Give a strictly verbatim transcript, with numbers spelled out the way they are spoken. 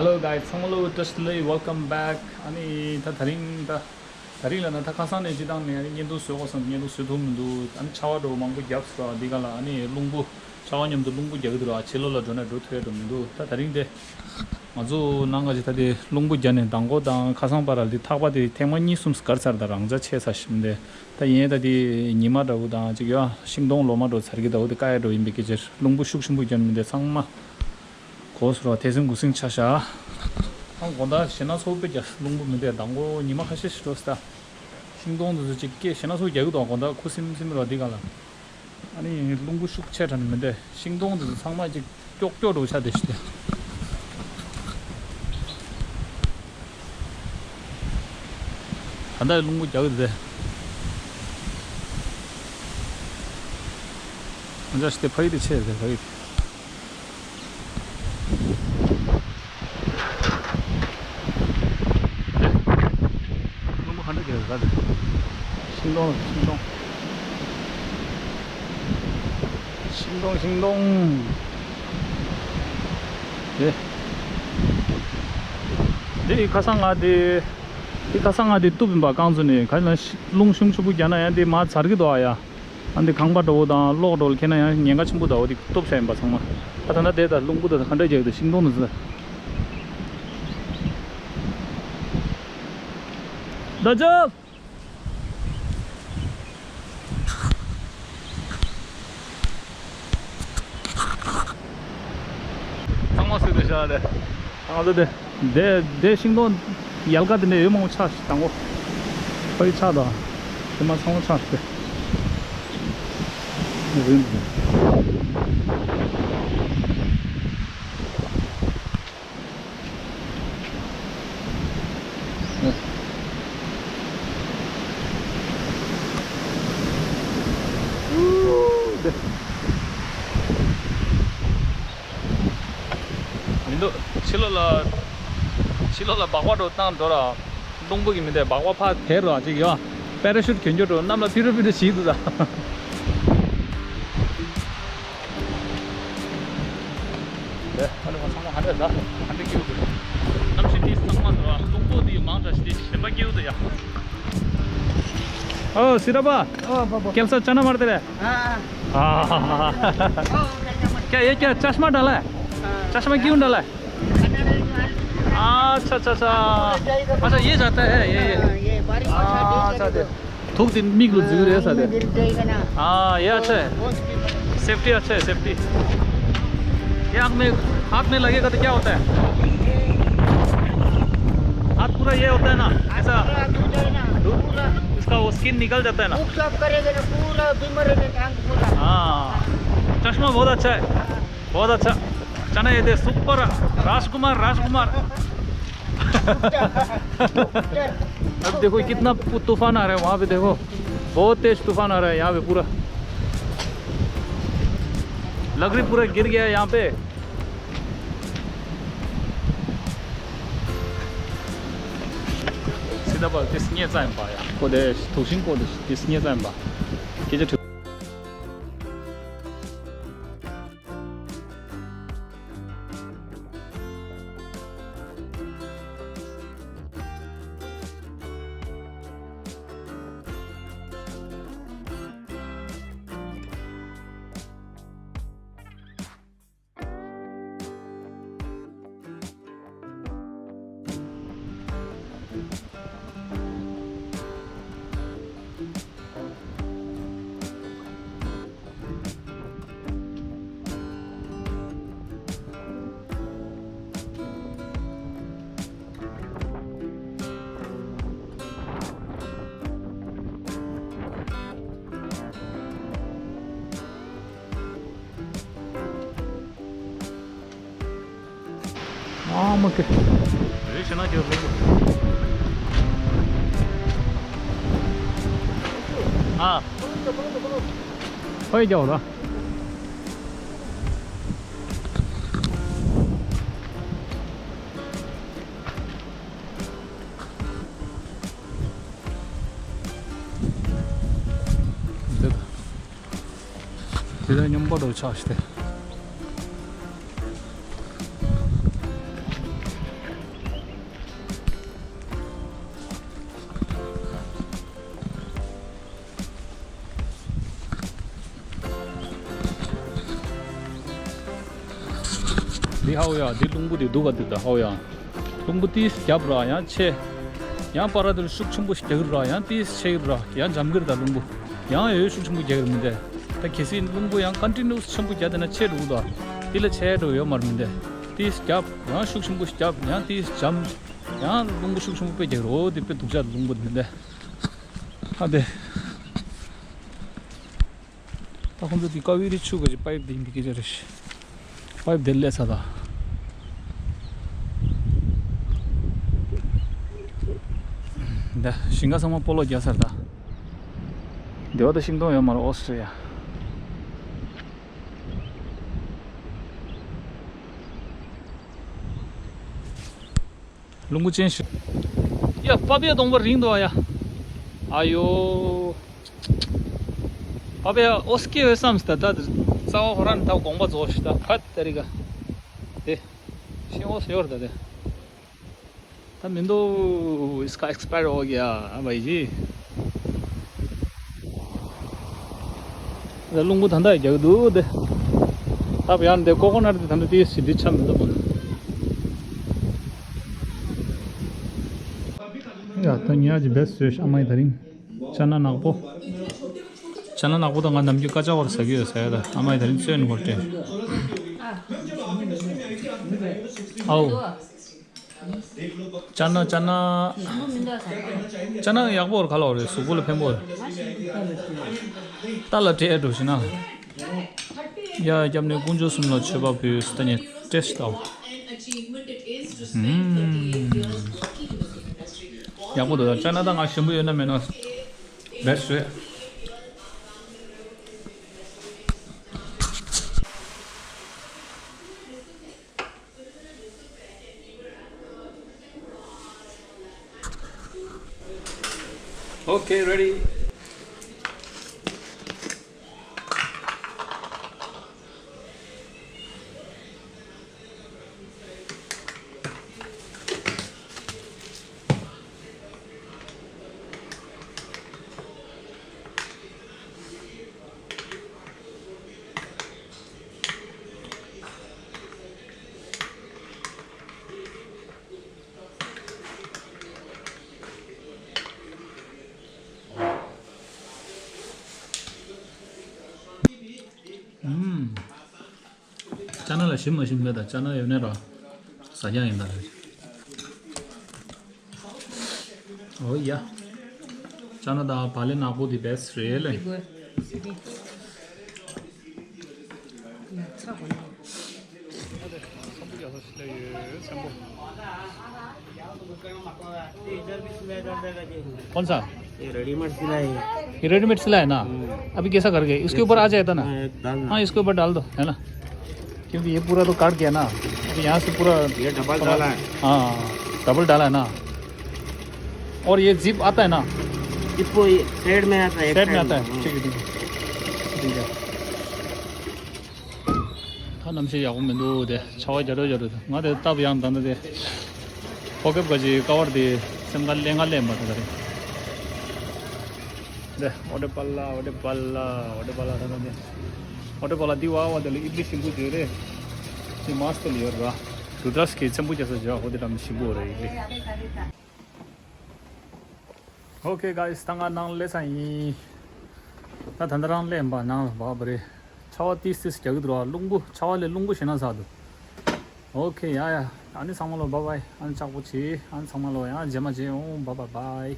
Hello guys, ཚང་མ་ལོ་བཀྲ་ཤིས་བདེ་ལེགས། Welcome back. ཨ་ནི་ད་དེ་རིང་ད་དེ་རིང་ལ་ན་ད་ཁ་སང་ནས་སྤྱི་བཏང་ནས་ཨ་ནི་བརྙན་ཐུང་བཟོ་དགོས་བསམ་བརྙན་ཐུང་བཟོ་ཐུབ་མི་འདུག་ཨ་ནི་ཆར་པ་འདྲ་བོ་མང་པོ་བརྒྱབ་སོང་ར། འདི་ག་ལ་ཨ་ནི་རླུང་བུ་ཆར་པ་མཉམ་དུ་རླུང་བུ་རྒྱག་གི་འདུག་ར། ཕྱི་ལོགས་ལ་འགྲོ་ན་འགྲོ་ཐུབ་ཡ་འགྲོ་མི་འདུག་ད་དེ་རིང་དེ་ང་ཚོ་ནང་ག་ཅིག་ད་དེ་རླུང་བུ་བརྒྱབ་ནས་མདང་དགོང་དང་ཁ་སང་བར་ལ་དེ་ཐག་པ་དེ་ཐེངས་མ་གཉིས་གསུམ་བཀར་ཚར། ད་རང་ཅག་ཆད་ཚར་ཞིག་མི་འདུག་ད་ཡིན་ད་དེ་ཉི་མ་འདྲ་བོ་དང་ཅིག་ཡོད་ཤིང་སྡོང་ལོ་མ་འདྲ་བོ་ཚར་གི་ད་འོ་དེ་བཀག་ཡ་འདྲ་བོ་ཡིན་པའི་སྐད་ཆ། རླུང་བུ་ཤུགས་ཆེན་པོ་བརྒྱབ་ནས་མི་འདུག་ཚང་མ། གོ་སོང་ར། ཐེ་ཚོམ་འགུག་སེང་ཆགས་ཤག་ཨང་དགོང་དག་ཞེ་ན་ཚོགས་པའི་རྒྱ་རླུང་བུ་མི་འདུག་མདང་དགོང་ཉི་མ་ཁ་ཤས་ཤིག་འགྲོ་སྟེ། ཤིང་སྡོང་དེ་ཚོ་ཅིག་སྐད་ཞེ་ན་ཚོགས་རྒྱག་གི་འདུག་དགོང་དག་ཁུ་སིམ་སིམ་ར་འདི་ག་ལ། ཨ་ནི་རླུང་བུ་ཤུགས་ཆེ་དྲགས་ནས་མི་འདུག་ཤིང་སྡོང་དེ་ཚོ་ཚང་མ་ཅིག་ཀྱོག་ཀྱོག་འགྲོ་ཆགས་བསྡད་ཤག་ད་ལྟ་རླུང་བུ་རྒྱག་གི་འདུག་ང་ཅག་ཞིག་དེ་ཕ་ཡུལ་དེ་ཆེ་རེད། ཕ་ཡུལ་དེ། རླུང་བུ་ག་འདྲ་རྒྱག་གི་རེད་ད། ཤིང་སྡོང་ལ་ཤིང་སྡོང་། ཤིང་སྡོང་ཤིང་སྡོང་། དེ། དེ་ཁ་སང་ང་དེ། དེ་ཁ་སང་ང་དེ་གཏུབ་ཡིན་པ་རྐང་བཙུགས་ནས། ག་ལ་རླུང་ཤུགས་ཆེན་པོ་རྒྱག་ན་ཡང་དེ་མར་ཚར་གི་འདུག་ཨ་ཡ། ཨ་འདི་ཁང་པ་འདྲ་བོ་དང་གློག་འདྲ་བོ་ལ་ཁྱེར་ན་ཡང་ཉེན་ཁ་ཆེན་པོ་འདུག་འོ་དེ་གཏུབ་བྱས་ཡིན་པ་ཚང་མ། ཨ་ད་ན་དེ་ད་རླུང་བུ་ད་ག་འདྲ་རྒྱག་གི་འདུག་ཤིང་སྡོང་ནི་ཟེར། ད་ཅོ། ཚང་མ་སུས་དེ་བཞག་དེ། ང་ཚོ་དེ། དེ་དེ་ཤིང་སྡོང་ཡལ་ག་དེ་འདྲ་ཡོད་མང་པོ་ཆགས་ཤིག་དང་པོ། ཕ་ཡི་ཆགས་དང་། དེ་མ་ཚང་མ་ཆགས་ཤིག་དེ། རིང་། མི་འདུག་ཕྱི་ལོགས་ལ། ཕྱི་ལོགས་ལ་སྦག་སྦག་འགྲོ་བཏང་འགྲོ་ར། རླུང་བུ་གི་མི་འདུག་སྦག་སྦག་ཕར་དེར་ར་ཅིག་ཡོད། པེ་ར་ཤུཊ་གྱོན་གྱོན་འགྲོ་གནམ་ལ་ཕི་རུ་ཕི་རུ་བྱེད་འདུག་ད། ལེ། ཨ་ནི་ང་ཚང་མ་ཧ་འདྲ་ད་ཧ་འདྲ་སྐྱེ་འདུག་གནམ་གཤིས་འདི་ཚང་མ་ད་རླུང་བུ་འདི་མང་དྲགས་ཤིག་དེ་ཞེན་པ་སྐྱེ་འདུག་ཡ། ओ सिराबा, ओ बाबा। कैसा चना मारते रहे? हाँ। हाँ। क्या ये क्या चश्मा डाला है? हाँ। चश्मा क्यों डाला है? अच्छा, अच्छा, अच्छा। अच्छा, ये जाता है, ये, ये। हाँ, ये बारिश में हाँ, अच्छा, अच्छा। धूप दिन मीग लुक जरूर है, हाँ, साथ। गिर जाएगा ना। हाँ, ये अच्छा है। बहुत स्पीड। सेफ्टी अच्छा है, सेफ्टी। ये आँख में, हाथ में लगेगा तो क्या होता है? हाथ पूरा ये होता है ना, ऐसा? पूरा टूट जाए ना, टूट-, पूरा। इसका वो स्किन निकल जाता है ना? मुख साफ करेगा ना, पूरा बीमार हो जाता है, आँख पूरा। हाँ। चश्मा बहुत अच्छा है। बहुत अच्छा। चना ये दे, सुपर। राजकुमार, राजकुमार। अब देखो कितना पु-, तूफान आ रहा है वहाँ पे, देखो। बहुत तेज तूफान आ रहा है यहाँ पे पूरा। लकड़ी पूरा गिर गया है यहाँ पे। སི་ཏཱ་པ་དེ་སྙེ་ཙམ་པ་ཡ། ཁོ་དེ་དུག་ཤིང་ཁོ་དེ་དེ་སྙེ་ཙམ་པ། སྐད་ཆ་དྲི། ཨ་མ་ཀེ། རེད་ཤི་ན་ཀྱི་རེད། ཨ། ཧོའི་རྒྱག་ར། འདི། དེ་ལ་སྙོམས་པོ་འདྲ་ཆགས་ཤི་སྟེ། འདི་ཧའོ་ཡ། འདི་རླུང་བུ་འདི་སྡུག་ག་འདི་ད་ཧའོ་ཡ། རླུང་བུ་ཏིས་རྒྱབ་ར་ཡང་ཆེ། ཡང་པ་ར་དེར་ཤུགས་ཆེན་པོ་རྒྱག་གི་ར་ཡང་ཏིས་ཆེ་གི་ར་ཡང་འཇམ་གི་ར། ད་རླུང་བུ་ཡང་ཡོད་ཤུགས་ཆེན་པོ་རྒྱག་གི་མི་འདུག་ད་གལ་སྲིད་རླུང་བུ་ཡང་ཀོན་ཊི་ནུ་ཨས་ཆེན་པོ་རྒྱག་བསྡད་ན་ཆེ་འགྲོ་གི་འདུག་འདི་ལས་ཆེ་འགྲོ་ཡོད་མ་རེད་མི་འདུག་ཏིས་རྒྱབ་ཡང་ཤུགས་ཆེན་པོ་རྒྱབ་ཡང་ཏིས་འཇམ། ཡང་རླུང་བུ་ཤུགས་ཆེན་པོ་དཔེ་རྒྱག་རོགས། དེ་དཔེ་སྡུག་ཅག་རླུང་བུ་འདི་འདི། ཨ་དེ། ད་ཁོང་ཚོ་དེ་ཀ་ཝེ་རི་ཆུ་ག་ཅིག་པའིབ་དེ་འབིག་གི་རེད། པའིབ་དེ་སླེབས་ཚར་ད། འདི་ཞིང་ཁ་ཚང་མ་སྤོ་ལོ་རྒྱག་ཚར་ད། འདི་བ་ད་ཤིང་སྡོང་ཡོད་མ་རེད། ཨོ་སི་ཊི་རེ་ལི་ཡ། རླུང་བུ་ཅན་ཞིག་ཡ། པ་པའི་སྡོང་པོ་རིང་འདུག་ཨ་ཡ། ཨ་ཡོ། པ་པའི་ཨོ་སྐྱེ་འོས་བསམ་སྟ་ད་རྩ་བ་ཧོ་རན་ད་དགོངས་པ་རྫོགས་ཤི་ད་ཕ་ཏ་རི་ག་དེ་ཤིང་ཨོ་སེ་ཡོར་ད་དེ་ད་མི་འདུག་ཨིས་ཀ་ཨེག་སི་པ་ཡར་ཧོ་གི་ཡ་ཨ་བ་ཡི་ཇི། རླུང་བུ་ད་ལྟ་རྒྱག་གི་འདུག་དེ། ད་བ་ཡང་འདི་ཀོ་ཀོ་ནཊ་དེ་ད་ལྟ་དེ་སི་འདི་ཆ་མི་འདུག་ཡ། ད་ཉ་ཅི་བེས་བཟོས་ཤག་ཨ་མ་ཡི་ད་རིང་། ཅ་ན་ནག་པོ། ཅ་ན་ནག་པོ་ད་ང་ནམ་རྒྱུན་ཀ་ཅག་བར་ཟ་གི་ཡོད་ཟེར་ཡ། ད་ཨ་མ་ཡི་ད་རིང་བཙོས་ནས་བར་སྤྲད། ཨའོ། ཅ་ན་ཅ་ན། ཅ་ན་ཡག་པོ་རེད། ག་ལ་བ་རེད། གཟུགས་པོ་ལ་ཕན་པོ་རེད། རྟ་ལ་སྤྲད་འགྲོ་ཞེ་ན། ཡ། སྐྱབས་གནས་དཀོན་མཆོག་གསུམ་ལ་མཆོད་པ་ཕུལ། ད་ནས་ཏེས་ཊི་ལྟ་བ། ཧུམ། ཡག་པོ་འདུག་ད་ཅ་ན་ད་ང་ཞིམ་པོ་ཡོད་ན་མེད་ན་བེས་ཊི་རེད། Okay, ready. ཨུམ། ཅ་ན་ལ་ཞིམ་མ་ཞིམ་མེད་ད། ཅ་ན་ཡོད་ནས་ར་ཟ་རྒྱུ་ཡིན་ད་རེད། ཨོ་ཡ། ཅ་ན་དང་བག་ལེབ་ནག་པོ་འདི་བེས་ཊི་རེད་ལེ། कौन सा? ये रेडीमेड सिला है। ये रेडीमेड सिला है ना? हम्म। अभी कैसा करके इसके ऊपर आ जाता ना? हाँ, एक डालना। हाँ, इसके ऊपर डाल दो, है ना? क्योंकि ये पूरा तो काट गया ना, अभी यहाँ से पूरा ये डबल डाला है। हाँ, डबल डाला है ना। और ये जिप आता है ना? जिप वो ये साइड में आता है, एक साइड में आता है। हाँ। ठीक है, ठीक है। ठीक है। ད་གནམ་གཤིས་ཡག་པོ་མི་འདུག་དེ་ཆར་པ་རྒྱག་འགྲོ་རྒྱག་འགྲོ་འདུག་ང་དེ་སྟབས་ཡག་ད་ནི་དེ་ཕོ་ཁེབས་ག་ཅིག་ཀ་བར་དེ་སེམས་ཁ་ལེན་ག་ལེན་པ་ད་ད་རེད། དེ་ཨོ་ཏེ་པ་ལ་ཨོ་ཏེ་པ་ལ་ཨོ་ཏེ་པ་ལ་ད་ནི་དེ་ཨོ་ཏེ་པ་ལ་འདི་བ་བ་དེ་ལ་ཨིད་ལི་ཞིམ་པོ་བྱོས་རེད། ཅི་མ་སྟེ་ལ་ཡོད་ར། དུ་དྲག་གི་ཆེན་པོ་རྒྱག་ས་བྱོས། ཨོ་དེ་འདྲ་མི་ཞིམ་པོ་རེད་ཨིད་ལི། Okay guys, ད་ང་ནང་སླེབས་ཚར་ཡིན། ད་ད་ལྟ་རང་སླེབས་པ་ནང་ལ་བབས་པ་རེད། ཆར་པ་ཏིས་ཏིས་རྒྱག་གི་འདུག་ར། རླུང་བུ་ཆར་པ་ལས་རླུང་བུ་ཞེ་ན་ཚ་འདུག Okay, ཡ་ཡ། ཨ་ནི་ཚང་མ་ལོ་bye bye། ཨ་ནི་ལྕགས་པོ་བྱེད། ཨ་ནི་ཚང་མ་ལོ་ཡང་རྗེས་མ་མཇལ་ཡོང་། Bye bye bye.